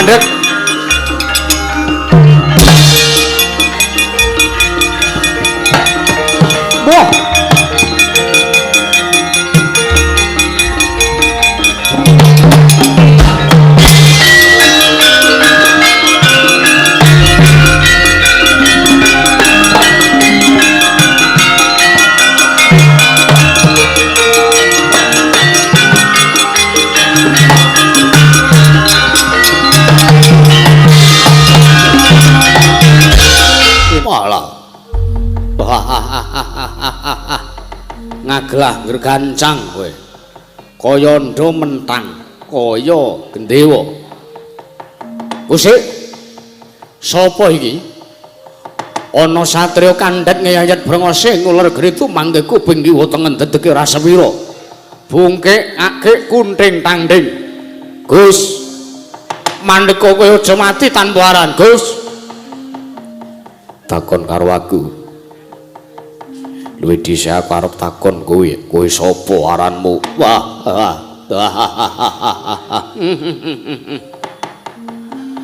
Mandek. Wah. Malah. Ngagelah ngregancang kowe. Kaya ndha mentang, kaya gendewa. Kusik. Sapa iki? Ana satriya kandhet ngeyayat brengose nguler gritu mangke kuping kiwa tengen dedeke ora sewira. Bungkik akik kunting tanding. Gus. Mandeka kowe aja mati tanpa aran, Gus. Takon karo aku. Luwih dhisik aku arep takon kowe, kowe sapa aranmu? Wah.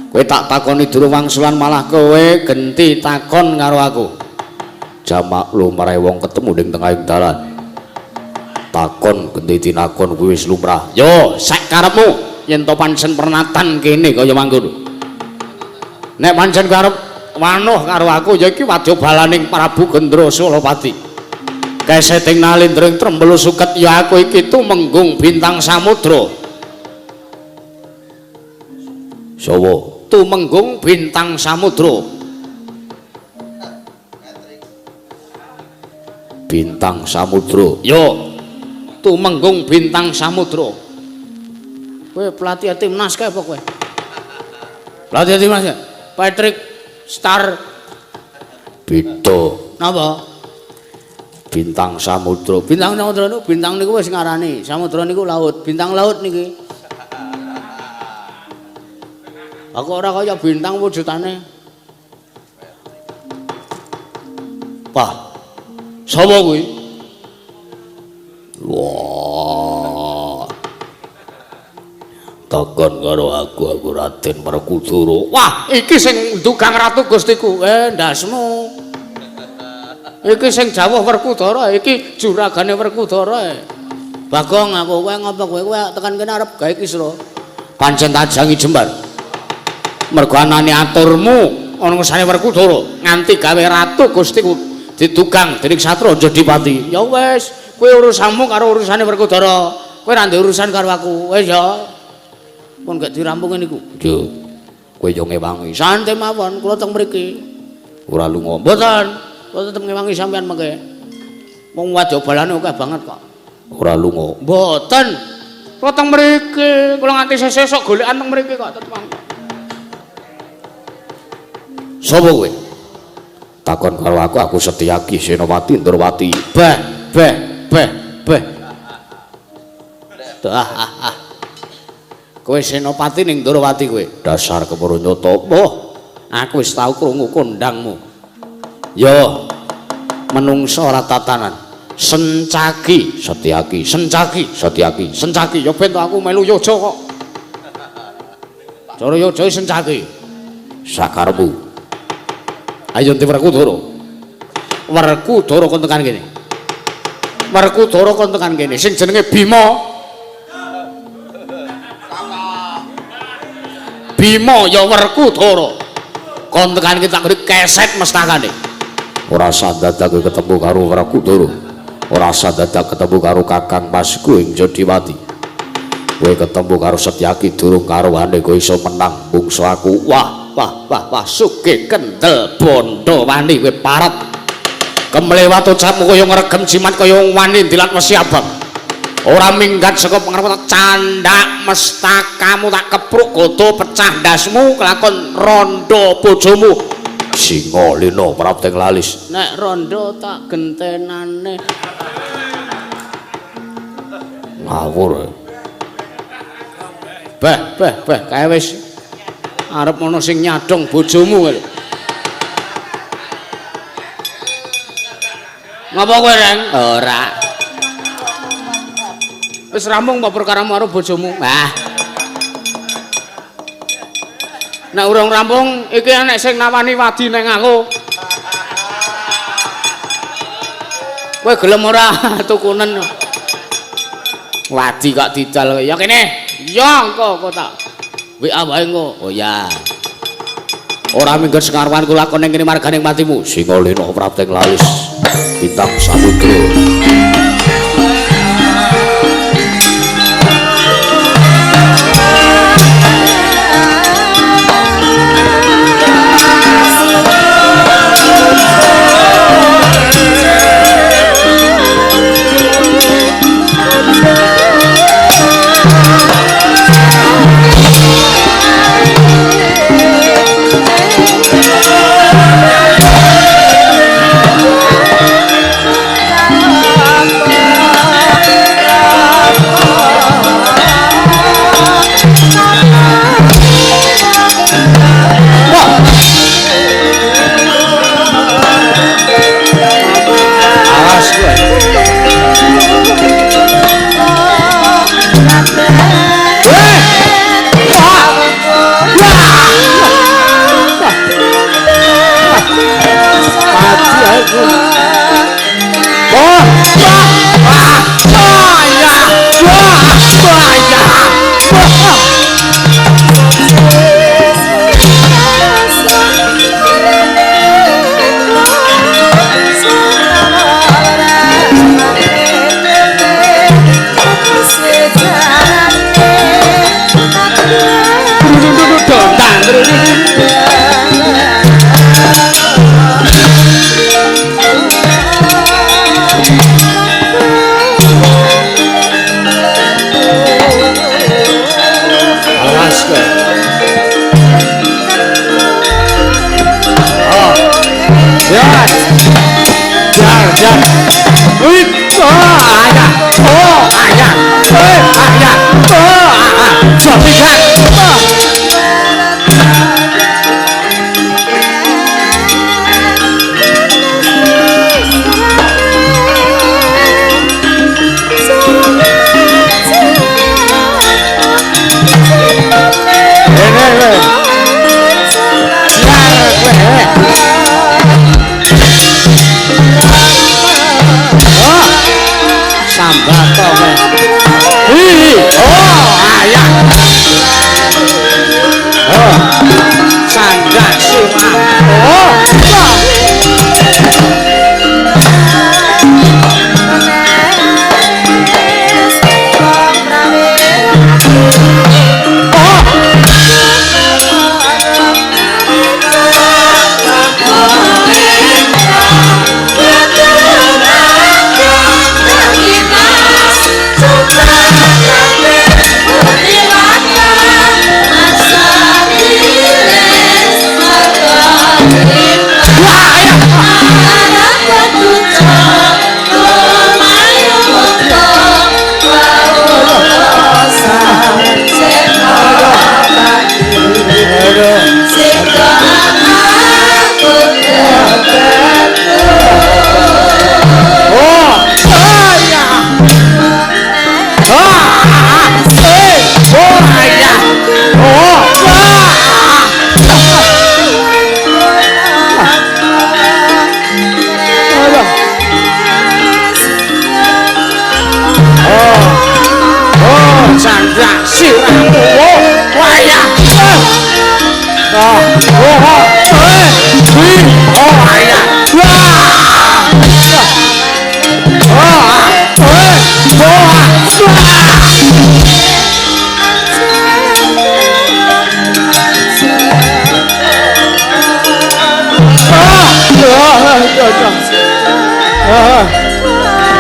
Kowe tak takoni durung wangsulan malah kowe genti takon karo aku. Jamak lumrahe wong ketemu ning tengahing dalan. Takon genti tinakon kuwi wis lumrah. Yo, sak karepmu yen to pancen pernatan kene kaya mangkono. Nek pancen karep wanuh karo aku ya iki wadya balaning Prabu Gendra Sulapati. Keseting nalindra ing trembelu suket ya aku iki tumenggung bintang samudra. Sawa? Tumenggung bintang samudra. Bintang samudra. Yo. Tumenggung bintang samudra. Kowe pelatih timnas kae apa kowe? Pelatih timnas ya? Patrick Star. Beda. Napa? Bintang samudra. Bintang samudra niku bintang niku wis ngarani. Samudra niku laut, bintang laut niki. Aku ora kaya bintang wujudane. Wah. Sapa kuwi? Wah. Takon karo aku, aku Raden Werkudara. Wah, iki sing ndugang Ratu Gustiku. Ndasmu. Iki sing jawuh Werkudara, iki juragane Werkudara. Bagong aku, kowe ngopo kowe? Kowe tekan kene arep gawe kisra. Pancen tajangi jembar. Mergo anane aturmu ana ngersane Werkudara nganti gawe Ratu Gustiku didugang dening Satria Jodipati. Ya wis, kowe urusanmu karo urusane Werkudara. Kowe ora ndek urusan karo aku. Wis ya. Pun gak dirampungi niku. Yo. Kowe yo ngewangi. Santai mawon, kula teng mriki. Ora lunga. Mboten. Kula tetep ngewangi sampean mengke. Wong wadya balane akeh banget kok. Ora lunga. Mboten. Kula teng mriki, kula nganti sesuk golekan teng mriki kok tetep. Sapa kowe? Takon karo aku, aku Setyaki Senopati Ndorowati. Beh, beh, beh, beh. Kowe Senopati ning Ndorowati kowe. Dasar kepuru nyata. Wah, aku wis tau krungu kondangmu. Yo, menungso ora tatanan. Sencaki, Setyaki, sencaki, Setyaki, sencaki. Ya ben to aku melu yojo kok. Cara yojo sencaki. Sakarepmu. Ayo ndi Werkudara. Werkudara kon tekan kene. Werkudara kon tekan kene. Sing jenenge Bima. Bima ya Werkudara. Kon tekan kene tak keri keset mestakane. Ora sadadak kowe ketemu karo Werkudara. Ora sadadak ketemu karo Kakang Masku ing Jodiwati. Kowe ketemu karo Setyaki durung karuane kowe iso menang mungsu aku. Wah, wah, wah, wah, sugih kendel bondo wani kowe paret. Kemlewat ucapmu kaya ngregem jimat kaya wani ndilat wesi abang. Ora minggat saka pengarep candhak mestakamu tak kepruk godo pecah ndasmu kelakon rondo bojomu. Singa lena prapting lalis. Nek rondo tak gentenane. Ngawur. Beh, beh, beh, kae wis arep ana sing nyadong bojomu kowe. Ngapa kowe, Reng? Ora. Wis rampung apa perkaramu karo bojomu? Wah. Nek urung rampung iki enek sing nawani wadi neng aku. Kowe gelem ora tukunen? Wadi kok didol. Ya kene. Ya engko kok tak WA wae engko. Oh ya. Ora mingger sengarwan kula lakon ning kene marganing matimu. Singalena prapting lalis bintang samudra.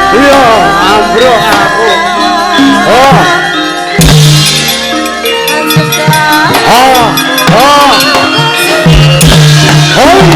Iya, ambruk aku. Oh. Oh. Oh. Oh. Oh.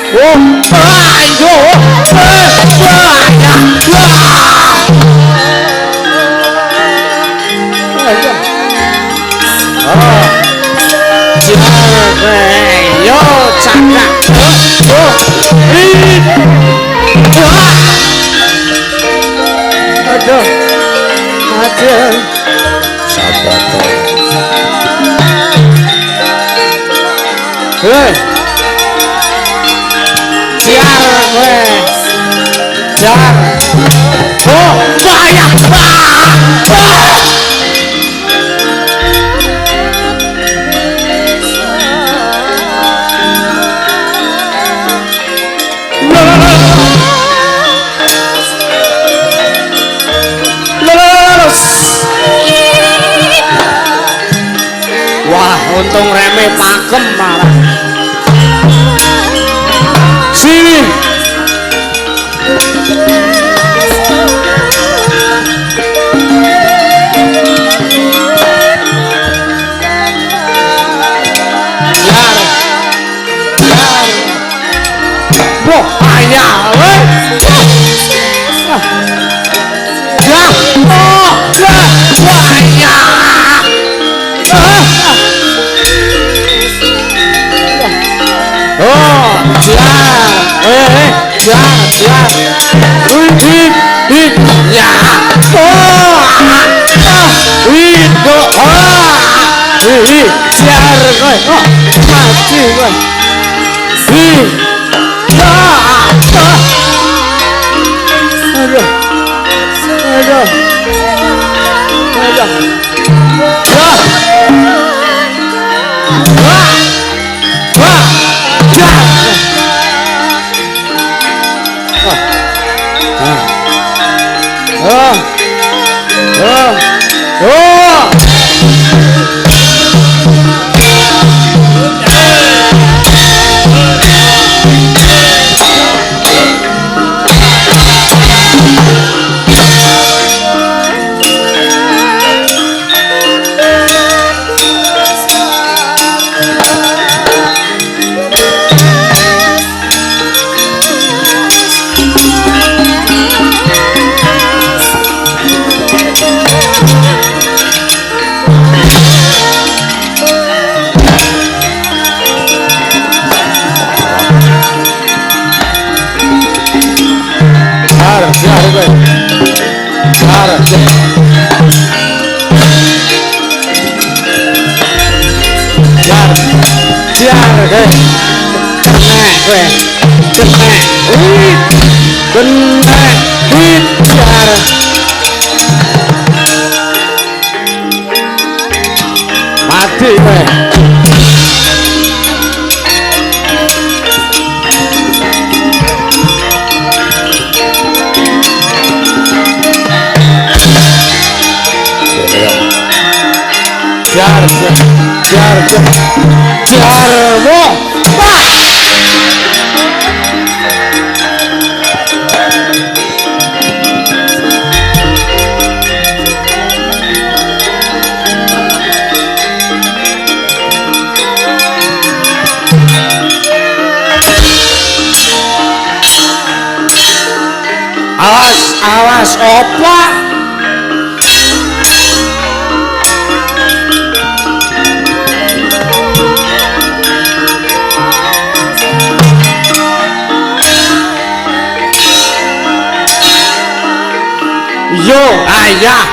Oh, ayo. Yo, cakak. Oh, aduh, aduh. Sabar to. Hei. Jar kowe. Jar. Oh, bahaya. Wah, untung reme pakem malah. Sini. Jar. Jar. Wah, ayah, weh. Ya, oh, ya, wah, ya. Oh, jar, jar, jar, ih, ya, oh, itu, oh, ih, jar, kowe, oh, mati kowe, ih, ah, aduh, aduh, aduh, ah, ah, ah, ah, oh. Jar, jar, kena kowe, kena, wih, kena, wih, jar. Mati kowe. Jar, jar, jar, jarwo, wah. Awas, awas, opak. Yo, ayah.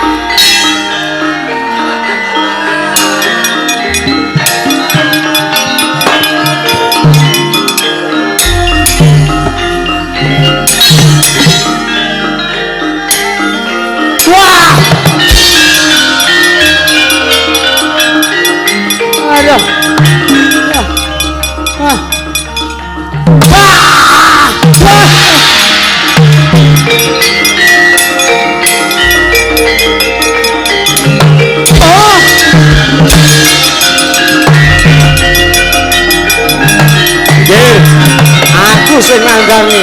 Wah. Aduh. Ah. Wah. Wah. Aku sing nanggangi.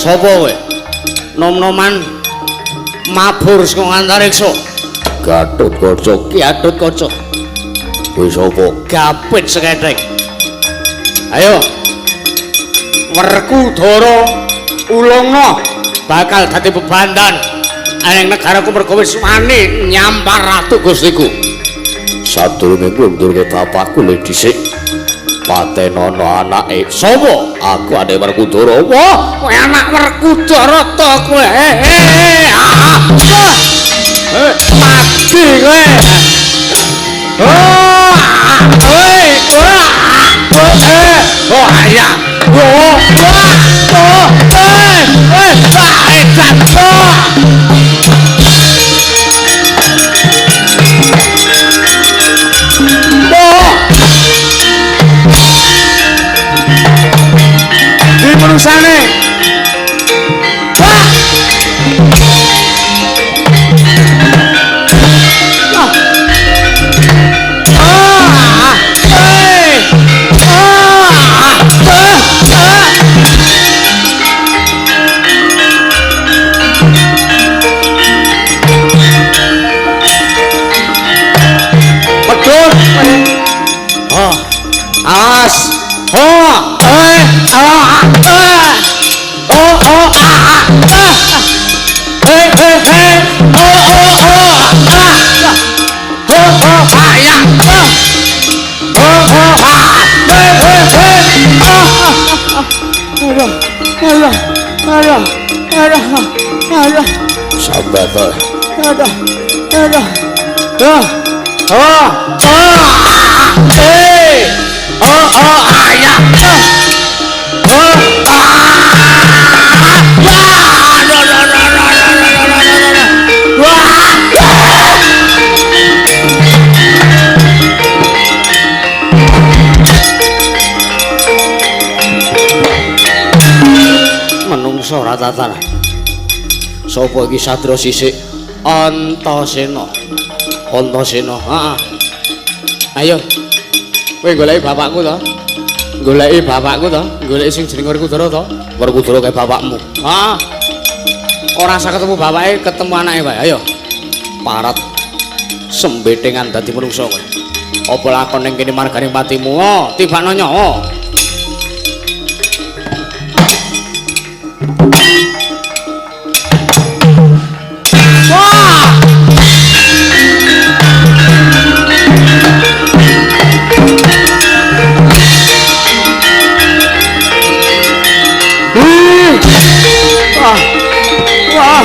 Sapa kowe? Nom-noman mabur saka antariksa. Gatotkaca. Ki Gatotkaca. Kowe sapa? Gapit sekethek. Ayo. Werkudara ulungna bakal dadi bebandan ing negaraku mergo wis wani nyampar ratu Gustiku. Sadurunge kuwi ndurunge bapakku le dhisik patenono anake. Sapa? Aku ane Werkudara. Wah, kowe anak Werkudara to kowe. Mati kowe. Oh, oi, oh, ya. Oh, oh, edan. Di manusane. Wah. Awas. Oh, ah, oh, oh, ah, ah. Oh, oh, oh, ah. Oh, oh, ah, ya. Oh, oh, ah. Ah. Alah, alah, alah, alah, alah. Sabar to. Alah, alah. Ah, ah, ah. Oh, oh, ah, ya. Oh, ah. Wah, no, no, no, no, no, no, no, no, no. Wah. Menungso ora tataran. Sapa iki Sadra sisik? Antasena. Antasena. Heeh. Ayo. Kowe goleki bapakku to? Goleki bapakku to? Goleki sing jenenge Werkudara to? Werkudara kae bapakmu. Heeh. Ora usah ketemu bapake, ketemu anake wae. Ayo. Parat sembetengan dadi menungsa kowe. Apa lakon ning kene margane patimu? Oh, tibakno nyawa. Wah! Wah. Wah.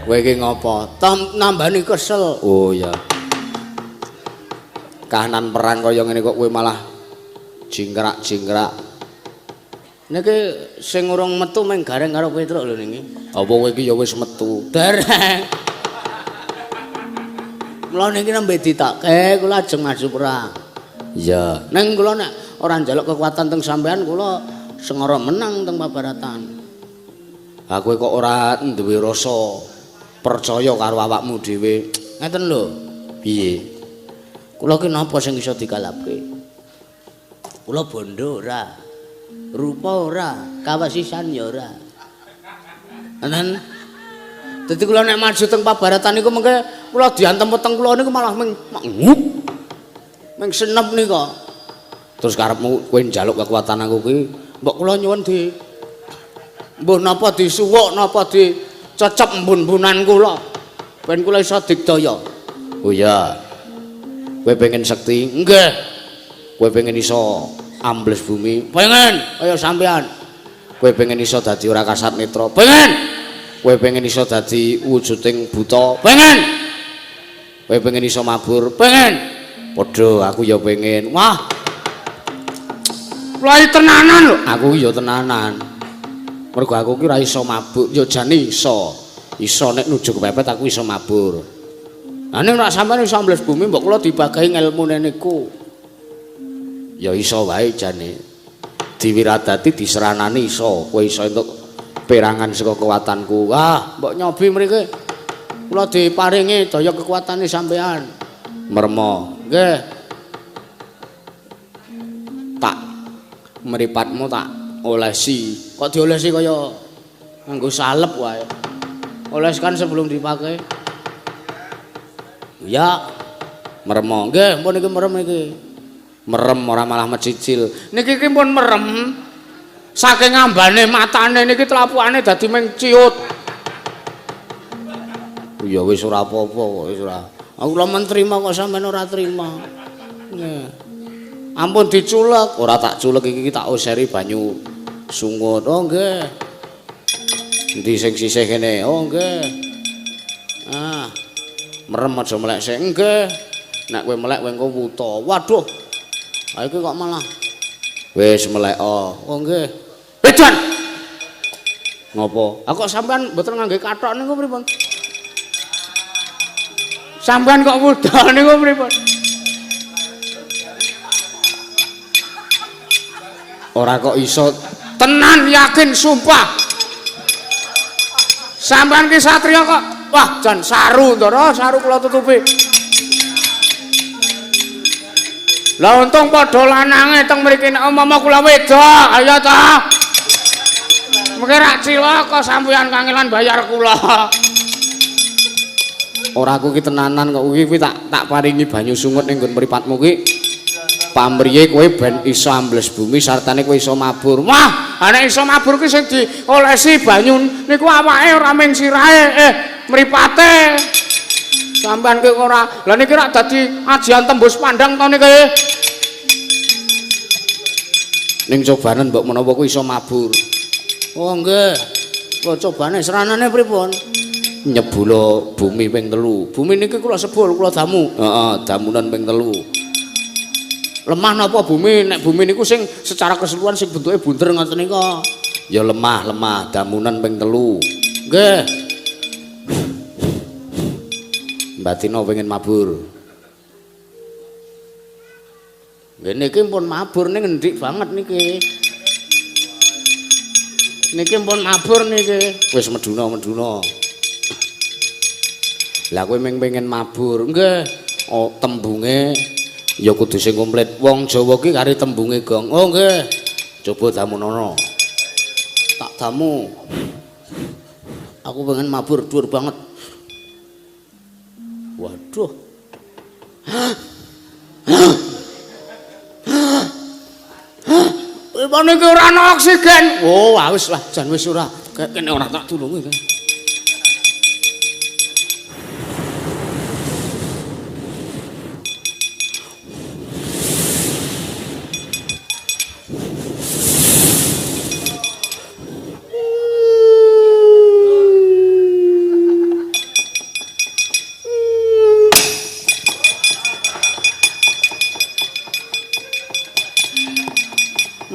Kowe iki ngopo? Nambani kesel. Oh iya. Kahanan perang kaya ngene kok kowe malah jingkrak-jingkrak. Niki sing urung metu mung gareng karo Petruk lho niki. Apa kowe iki ya wis metu? Dereng. Mula niki nembe ditokke kula ajeng maju perang. Iya. Ning kula nek ora njaluk kekuatan teng sampean kula sengara menang teng Pabaratan. Ha kowe kok ora duwe rasa percaya karo awakmu dhewe. Ngeten lho. Piye? Kula ki napa sing iso dikalapke? Kula bondo ora, rupa ora, kawasisan ya ora. Enten. Dadi kula nek maju teng Pabaratan niku mengke kula diantem weteng kula niku malah meng ngup. Meng senep nika. Terus karepmu kowe njaluk kekuatan aku kuwi, mbok kula nyuwun di mbuh napa disuwuk napa dicecep mbun-mbunan kula. Ben kula iso digdaya. Oh iya. Kowe pengen sekti? Nggih. Kowe pengen iso ambles bumi? Pengen, kaya sampean. Kowe pengen iso dadi ora kasat netra? Pengen. Kowe pengen iso dadi wujuding buta? Pengen. Kowe pengen iso mabur? Pengen. Padha, aku ya pengen. Wah. Kula iki tenanan lho. Aku ya tenanan. Mergo aku ki ora iso mabur, ya jane iso. Iso nek nuju kepepet aku iso mabur. Lah ning nek sampeyan iso ambles bumi mbok kula dibagahi ngelmune niku. Ya iso wae jane. Diwiradati diseranani iso, kowe iso entuk perangan saka kekuatanku. Wah, mbok nyobi mriki. Kula diparingi daya kekuatane sampean. Mermo. Nggih. Tak mripatmu tak olesi. Kok diolesi kaya nganggo salep wae. Oleskan sebelum dipakai. Ya, meremo. Nggih, pun iki merem iki. Merem ora malah mecicil. Niki iki pun merem. Saking ambane matane niki tlapukane dadi ming ciut. Ya wis ora apa-apa kok wis ora. Aku lho men trima kok sampean ora trima. Nggih. Ampun diculek. Ora tak culek iki tak oseri banyu sungut. Oh nggih. Endi sing sisih kene? Oh nggih. Ah. Merem aja melek sik. Nggih. Nek kowe melek kowe engko wuta. Waduh. Ha iki kok malah wis melek. Oh nggih. Edan. Ngopo? Ha kok sampean mboten ngangge kathok niku pripun? Sampean kok wuda niku pripun? Ora kok iso tenan yakin sumpah. Sampean ki satriya kok wah jan saru ndara saru kula tutupi. Lah untung padha lanange teng mriki nek umpama kula wedok, ayo ta. Mengke rak cilaka sampeyan kangelan bayar kula. Ora aku ki tenanan kok kuwi tak paringi banyu sungut ning nggon mripatmu ki. Pamriye kowe ben iso ambles bumi sartane kowe iso mabur. Wah, nek iso mabur ki sing diolesi banyu niku awake ora mung sirahe, mripate. Sampeyan ki ora. Lah niki rak dadi ajian tembus pandang to niki. Ning cobanen mbok menawa kuwi iso mabur. Oh nggih. Kok cobane seranane pripun? Nyebula bumi ping 3. Bumi niki kula sebul, kula damu. Heeh, damunan ping 3. Lemah napa bumi? Nek bumi niku sing secara keseluruhan sing bentuke bunder ngoten nika. Ya lemah, lemah, damunan ping 3. Nggih. Mbak Tino pengen mabur. Nggih niki pun mabur ning ngendik banget niki. Niki pun mabur niki. Wis meduna-meduna. Lah kowe mung pengen mabur. Nggih. Oh, tembunge ya kudu sing komplit. Wong Jawa ki kari tembunge gong. Oh nggih. Coba damunono. Tak damu. Aku pengen mabur dhuwur banget. Waduh. Pripun iki ora ana oksigen? Oh, wis lah, jan wis ora. Kene ora tak tulungi.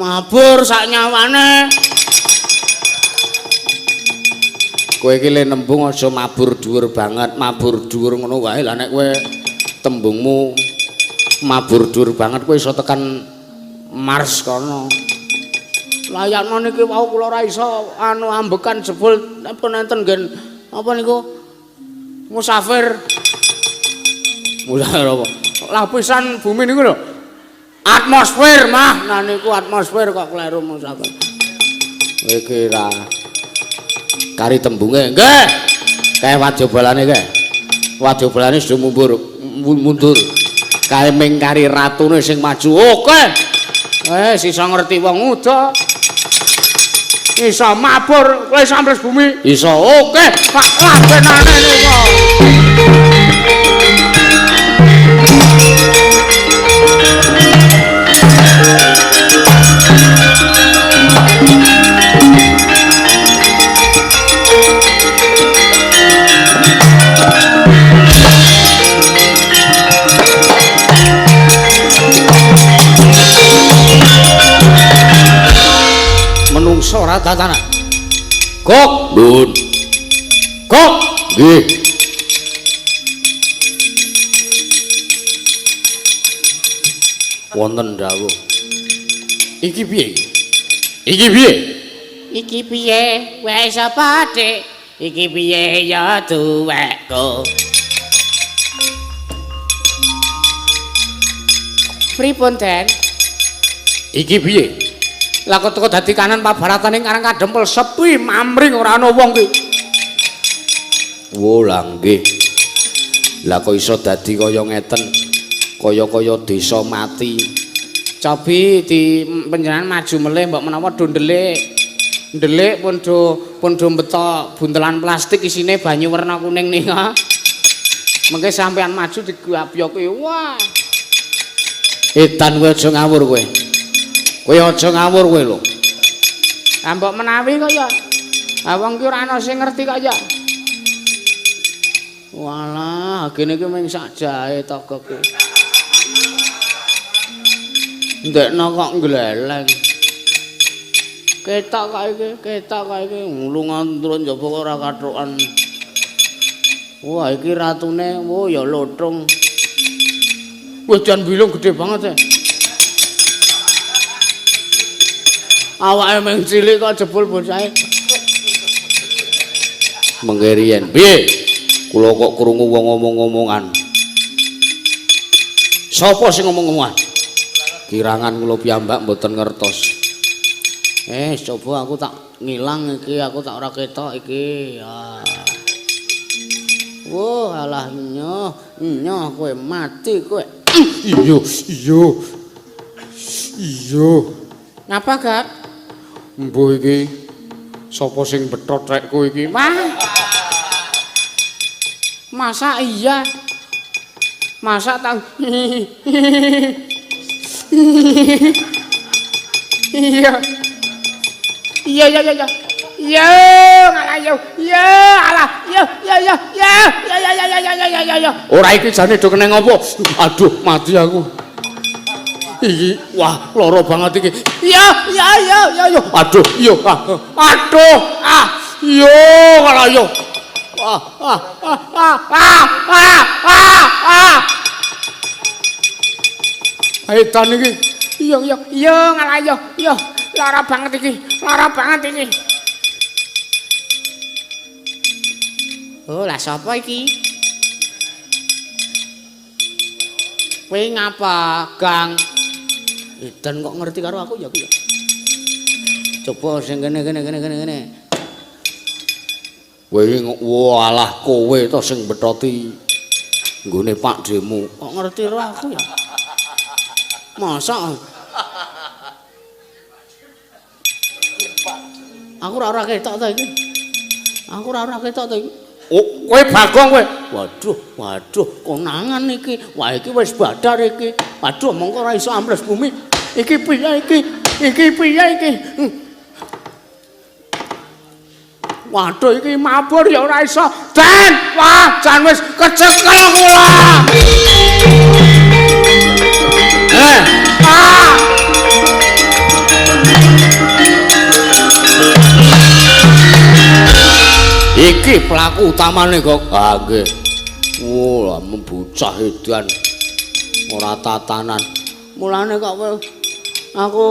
Mabur sak nyawane. Kowe iki le nembung aja mabur dhuwur banget, mabur dhuwur ngono wae. Lah nek kowe tembungmu mabur dhuwur banget kowe iso tekan Mars kono. Layakno niki wau kula ora iso anu ambekan jebul pun enten nggen apa niku musafir. Musafir apa? Lapisan bumi niku lho. Atmosfer mah, nah niku atmosfer kok kleru musafir. Kowe iki ra kari tembunge. Nggih. Kae wadyabalane kae. Wadyabalane sudah mundur. Kae ming kari ratune sing maju. Oke. Sisa ngerti wong uda. Iso mabur kowe sambles bumi. Iso. Oke, pak labenane niku. Menungso ora tatanan. Gok, Lun. Gok, nggih. Wonten dawuh. Iki piye? Iki piye? Iki piye? Wae sapa, Dik? Iki piye ya duwekku? Pripun, Den? Iki piye? Lah kok teko dadi kanan pabaratane Karang Kadempel sepi mamring ora ana wong ki. Wo lah nggih. Lah kok iso dadi kaya ngeten? Kaya-kaya desa mati. Cobi di panjenengan maju melih mbok menawa do ndelik. Ndelik pun do beto buntelan plastik isine banyu werna kuning nika. Mengke sampean maju digapyoki. Wah. Edan kowe aja ngawur kowe. Kowe aja ngawur kowe lho. Lah mbok menawi kok ya. Ha wong ki ora ana sing ngerti kok ya. Walah, gene iki mung sak jahe togok ki. Ndekno kok ngleleng. Ketok kok iki, ketok kok iki lunga turun njaba kok ora kathukan. Wah, iki ratune, wo ya lothong. Wis jan bilung gedhe banget e. Awake mung cilik kok jebul bocahe. Mengke riyen. Piye? Kula kok krungu wong ngomong-ngomongan. Sapa sing ngomong-ngomongan? Kirangan kula piyambak mboten ngertos. Coba aku tak ngilang iki, aku tak ora ketok iki. Ah. Wah, alah nyoh, nyoh kowe mati kowe. Iya, iya. Iya. Ngapa, Gak? Mbuh iki sapa sing bethot rekku iki? Wah. Masa iya? Masa tang. Iya. Iya iya iya. Iya, ngalah yo. Iya, alah. Iya, iya iya iya. Iya iya iya iya iya iya iya. Ora iki jane do kena ngopo? Aduh, mati aku. Iki wah, lara banget iki. Iya, iya iya iya iya. Aduh, iya. Aduh, ah. Iya, ngalah yo. Ah ah ah ah ah ah ah. Edan iki. Iya iya iya ngalah yo. Iya, lara banget iki. Lara banget iki. Oh, lah sapa iki? Kowe ngapa, Gang? Edan kok ngerti karo aku ya ki ya. Coba sing kene kene kene kene kene. Kowe walah kowe to sing bethoti nggone Pakdhemu. Kok ngerti karo aku ya? Masa aku ora ketok ta iki. Aku ora ketok ta iki. Oh, kowe Bagong kowe. Waduh, waduh, konangan iki. Wah, iki wis badar iki. Waduh, mongko ora iso ambles bumi. Iki piye iki? Iki piye iki? Waduh, iki mabur ya ora iso. Den, wah, jan wis kecekel kula. Ah. Iki pelaku utamane kok. Ah nggih. Wah, bocah edan. Ora tatanan. Mulane kok aku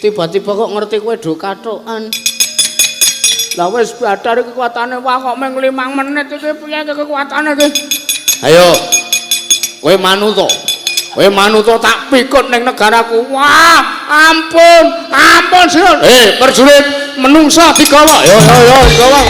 tiba-tiba kok ngerti kowe do kathukan. Lah wis badar iki kekuatane wah kok mung 5 menit iki piye kekuatane iki? Ayo. Kowe manut to. Kowe manut to tak pikut ning negaraku. Wah, ampun, ampun sirun. Prajurit menungsa digawa. Yo yo yo digawa.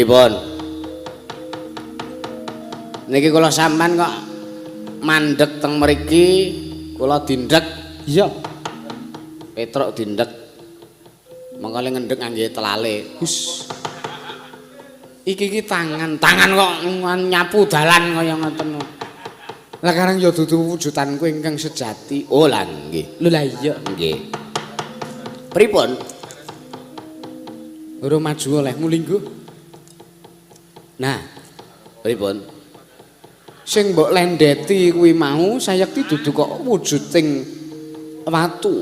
Pripun? Niki kula sampean kok mandheg teng mriki, kula dindhek. Iya. Petruk dindhek. Mengko le ngendhek ngangge telale. Hus. Iki iki tangan, tangan kok nyapu dalan kaya ngoten. Lah karang ya dudu wujudanku ingkang sejati. Oh lah nggih. Lho lah iya. Nggih. Pripun? Ora maju olehmu lingguh. Nah, pripun? Sing mbok lendheti kuwi mau sayekti dudu kok wujuding watu.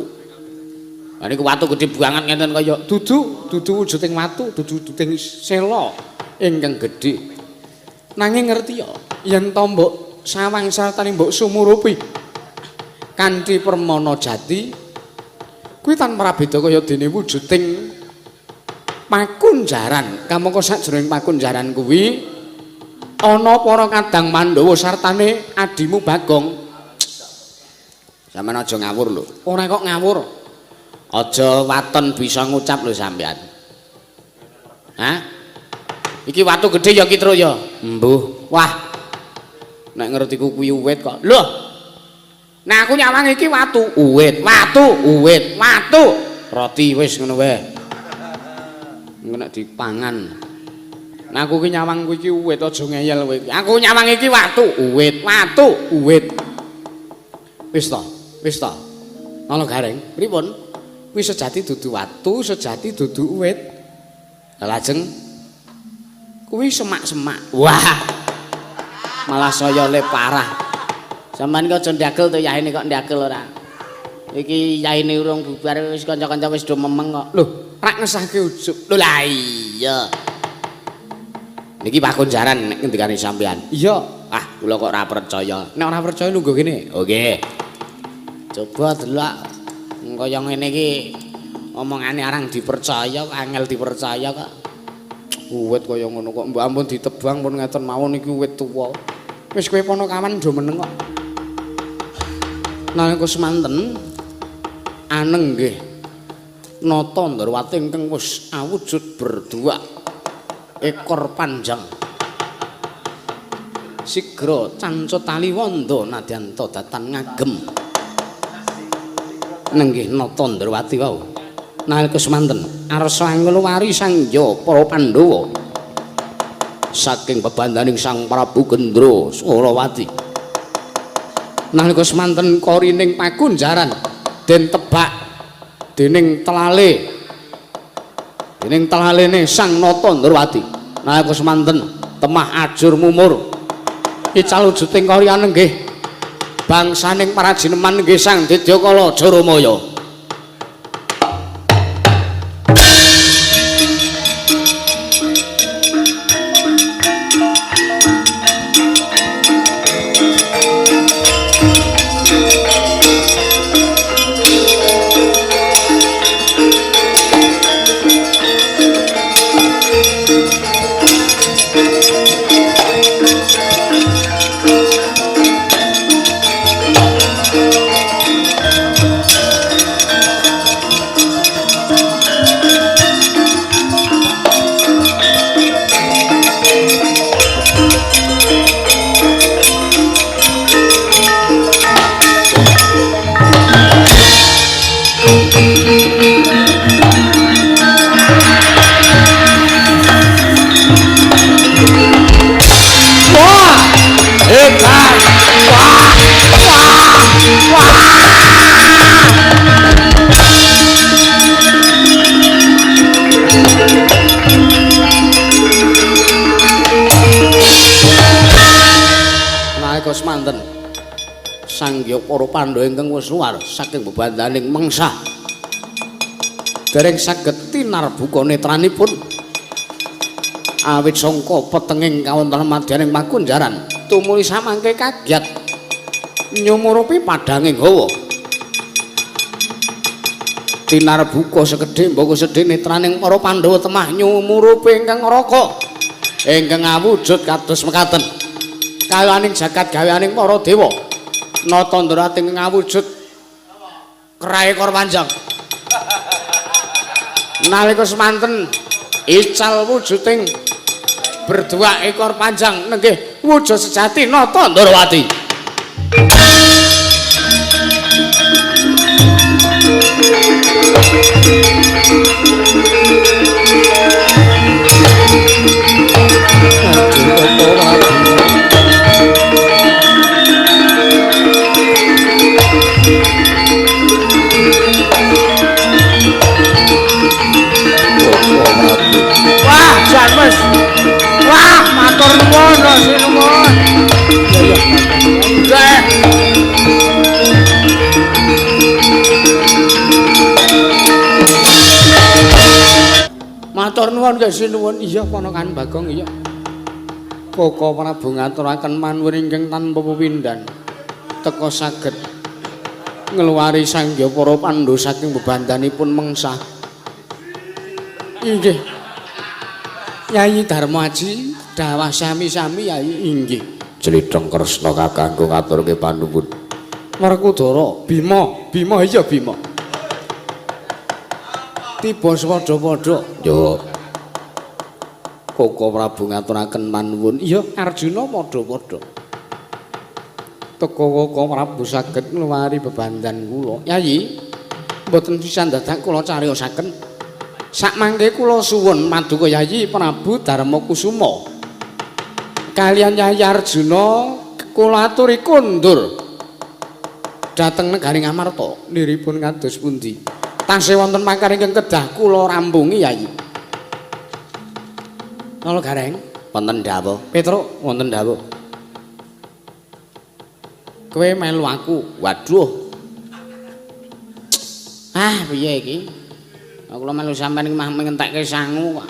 Lah niku watu gedhe banget ngenten kaya dudu, dudu wujuding watu, dudu wujuding sela ingkang gedhe. Nanging ngerti ya, yen to mbok sawang sartane mbok sumurupi kanthi permana jati kuwi tanpa prabeda kaya dene wujuding pakunjaran. Kamangka sajroning pakunjaran kuwi ana para kadang Pandhawa sartane adimu Bagong. Sampeyan aja ngawur lho. Ora kok ngawur. Aja waton bisa ngucap lho sampeyan. Hah? Iki watu gedhe ya Ki Truk ya? Mbuh. Wah. Nek ngertiku kuwi uwit kok. Lho. Nek aku nyawang iki watu, uwit, watu, uwit, watu. Roti wis ngono wae. Engko nek dipangan. Nek aku ki nyawang kuwi iki uwit aja ngeyel kowe iki. Aku nyawang iki watu, uwit, watu, uwit. Wis to, wis to. Ngono Gareng, pripun? Kuwi sejati dudu watu, sejati dudu uwit. Lajeng kuwi semak-semak. Wah. Malah saya le parah. Sampeyan kok aja ndagel to yaene kok ndagel ora. Iki yaene urung bubar wis kanca-kanca wis do memeng kok. Lho, rak ngesahke ujug. Lho lah iya. Niki pakunjaran nek ngendikane sampeyan. Iya. Ah, kula kok ora percaya. Nek ora percaya lungguh kene. Oke. Coba delok kaya ngene iki omongane arang dipercaya, angel dipercaya kok. Uwit kaya ngono kok mbok ampun ditebang pun ngeten mawon iki uwit tuwa. Wis kowe ponokawan do meneng kok. Nalika semanten aneng nggih Nata Ndrawati ingkang wis awujud berdua ekor panjang. Sigra cancut tali wanda nadyan datan ngagem. Nenggih Nata Ndrawati wau. Nalika semanten arsa angluwari sangya para Pandhawa saking bebandaning Sang Prabu Gendra Surawati. Nalika semanten korining pakunjaran den tebak dening telale dening telalene Sang Nata Ndrawati. Nalika semanten temah ajur mumur ical wujuding kori anenggih bangsaning para jineman nggih Sang Didyakala Jaramaya. Nalika semanten sangya para Pandhawa ingkang wis luar saking bebandaning mengsah dereng saged tinarbuka netranipun awit sangka petenging kawontenan madyaning pakunjaran tumuli samangke kagyat nyumurupi padhanging hawa tinarbuka sekedhik mbaka sedhik netraning para Pandhawa temah nyumurupi ingkang raka ingkang awujud kados mekaten kayaning jagat gaweaning para dewa. Nata Ndrawati ngawujud kera ekor panjang. Nalika semanten ical wujuding berdua ekor panjang nenggih wujud sejati Nata Ndorowati. Wah, jan wis. Wah, matur nuwun, sinuwun. Iya, iya. Matur nuwun nggih sinuwun. Iya, ponakan Bagong, iya. Koko Prabu ngaturaken manuwun ingkang tanpa pepindhan. Teka saged ngluwari sangya para Pandhawa saking bebandanipun mengsah. Inggih. Yayi Darma Aji dawah sami-sami Yayi inggih. Jlitheng Kresna kakangku ngaturke panuwun. Werkudara, Bima, Bima iya Bima. Tiba swadha-padha. Yo. Koko Prabu ngaturaken manuwun. Iya, Arjuna padha-padha. Teka Koko Prabu saged ngluwari bebandan kula. Yayi, mboten pisan dadak kula cariyosaken. Sakmangke kula suwun maduka Yayi Prabu Darma Kusuma. Kaliyan Yayi Arjuna kula aturi kondur dhateng negari Ngamarta. Niripun kados pundi? Tasih wonten makar ingkang kedah kula rampungi Yayi. Nala Gareng, wonten dawuh. Petruk, wonten dawuh. Kowe melu aku. Waduh. Ah, piye iki? Kula melu sampean iki mah ngentekke sangu kok.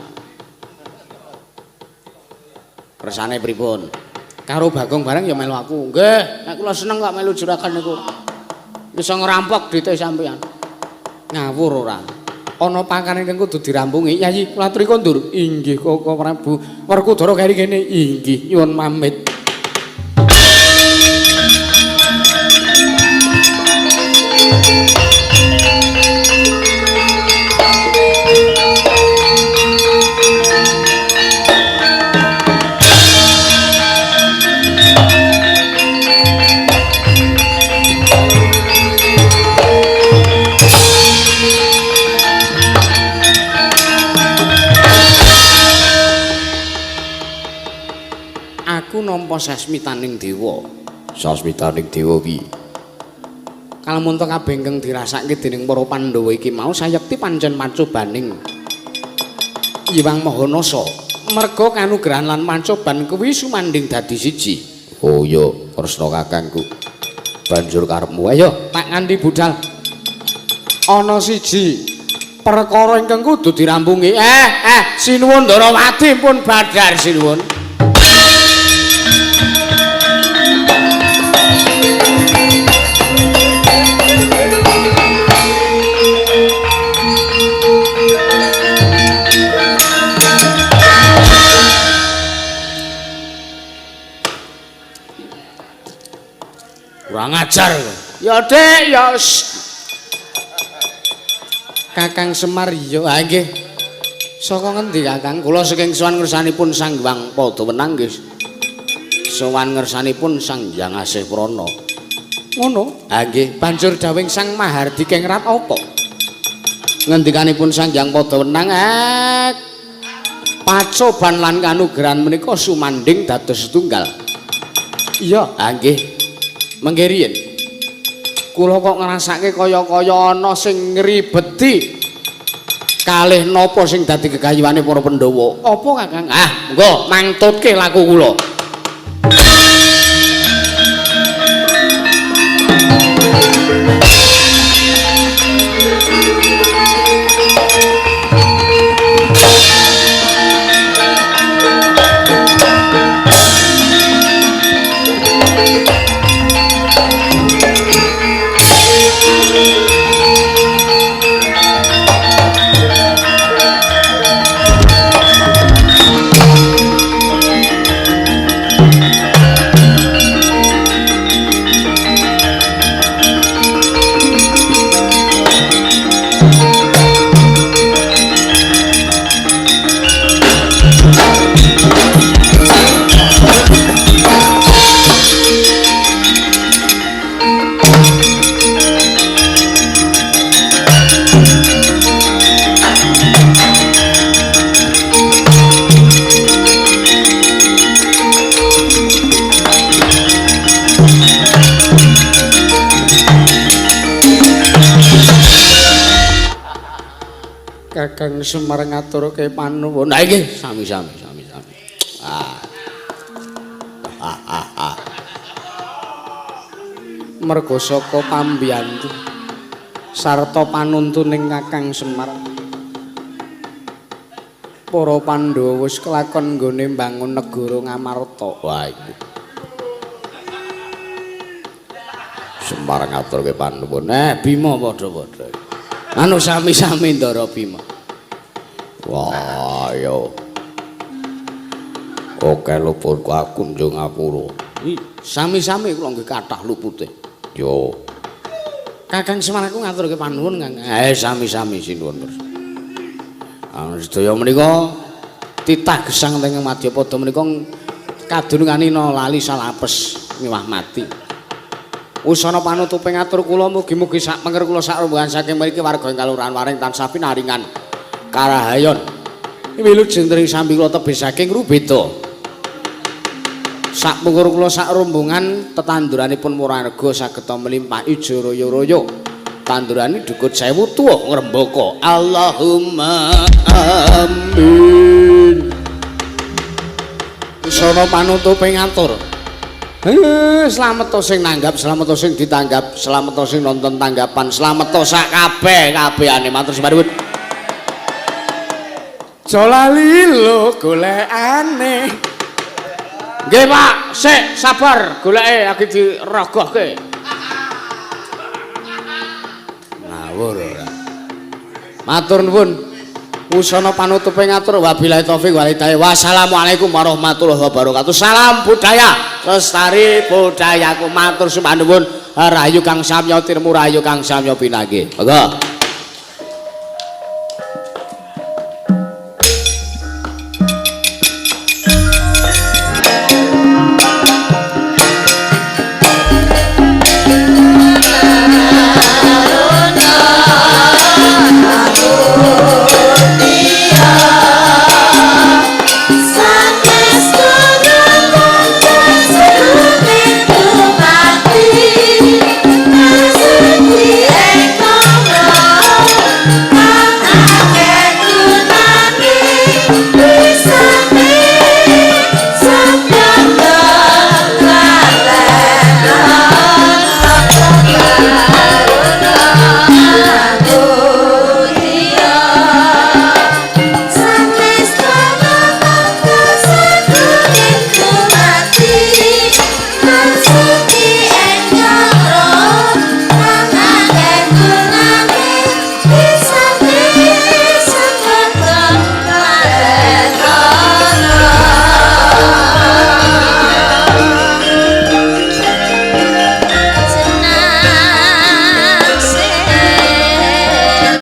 Kersane pripun? Karo Bagong bareng ya melu aku. Nggih, nek kula seneng kok melu juragan niku. Iso ngrampok dhite sampean. Ngawur ora. Ana pangan ingkang kudu dirampungi. Yayi, kula aturi kondur. Inggih, Koko Prabu. Werkudara keri kene. Inggih, nyuwun pamit. Aku nampa sasmitaning dewa. Sasmitaning dewa piye? Kalamunta kabeh ingkang dirasake dening para Pandhawa iki mau sayekti pancen pacobaning Hyang Mahanasa. Merga kanugrahan lan pancoban kuwi sumandhing dadi siji. Oh iya, Kresna kakangku. Banjur karepmu. Ayo, tak nganti budal. Ana siji perkara ingkang kudu dirampungi. Sinuwun Ndarawati pun badhar sinuwun. Kurang ajar. Ya Dik, ya. Kakang Semar ya. Ha nggih. Saka ngendi Kakang? Kula saking sowan ngersanipun Sang Hyang Padawenang nggih. Sowan ngersanipun Sang Hyang Asih Prana. Ngono? Ha nggih. Banjur dawing Sang Mahardika ngrat apa? Ngendikanipun Sang Hyang Padawenang, pacoban lan kanugrahan menika sumandhing dados setunggal. Iya, ha nggih. Mengke riyin kula kok ngrasake kaya-kaya ana sing ngribeti kalih napa sing dadi gegayuhane para Pandhawa. Apa Kakang? Ah, monggo mangtutke laku kula. Kakang Semar ngaturke panuwun. Ha nggih, sami-sami, sami-sami. Ah. Ah ah ah. Merga saka pambiyantu sarta panuntuning Kakang Semar, para Pandhawa wis kelakon nggone mbangun negara Ngamarta. Wah iku. Semar ngaturke panuwun. Bima padha-padha. Anu sami-sami Ndara Bima. Wah, yo. Oke luputku aku njung ngapura. Sami-sami kula nggih kathah lupute. Yo. Kakang Semar aku ngaturke panuwun, Kang. Sami-sami sinuwun terus. Anu sedaya menika titah gesang teng Madyapada menika kadununganina lali salapes miwah mati. Usana panutupe ngatur kula mugi-mugi sak penger kula sak rombongan saking mriki warga ing kalurahan Waring tansah pinaringan karahayon. Wilujeng tring sambi kula tebih saking Rubeda. Sak pungkur kula sak rombongan tetanduranipun warga sageta melimpah ijo royo-royo. Tandurane dukut sewu tuwa ngrembaka. Allahumma amin. Usana panutupe ngatur. Slamet sing nanggap, slamet sing ditanggap, slamet sing nonton tanggapan, slamet sak kabeh kabehane matur sembah nuwun. Aja lali lho golekane. Nggih, Pak, sik sabar goleke lagi dirogohke. Ngawur ora. Matur nuwun. Wusana panutupe ngatur wabillahi taufik wal hidayah. Wassalamualaikum warahmatullahi wabarakatuh. Salam budaya, lestari budayaku. Matur sembah nuwun. Rahayu kang samya tirmu, rahayu kang samya pinanggih. Monggo.